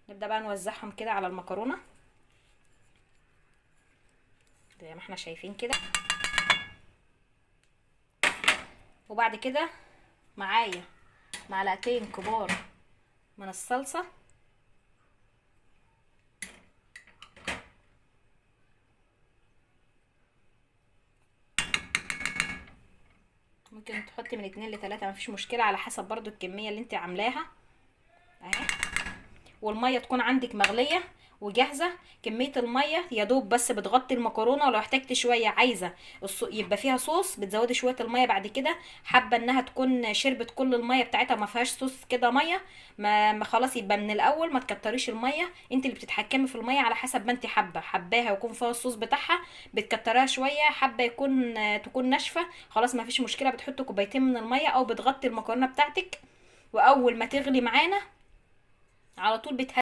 نبدأ بقى نوزعهم كده على المكرونة زي ما احنا شايفين كده. وبعد كده معايا معلقتين كبار من الصلصة، ممكن تحطي من 2 ل3 مفيش مشكلة، على حسب برضو الكمية اللي انت عاملاها اهي. والمية تكون عندك مغلية وجاهزة. كمية المية يا دوب بس بتغطي المكرونة، ولو احتجت شوية عايزة يبقى فيها صوص بتزودي شوية المية بعد كده. حابة انها تكون شربت كل المية بتاعتها ما فيهاش صوص كده مية، ما خلاص يبقى من الاول ما تكتريش المية، انت اللي بتتحكمي في المية على حسب ما انت حابة. حباها يكون فيها الصوص بتاعها بتكتريها شوية، حابة تكون ناشفة خلاص ما فيش مشكلة، بتحطي كوبايتين من المية او بتغطي المكرونة بتاعتك. واول ما تغلي معانا على طول بتهدي.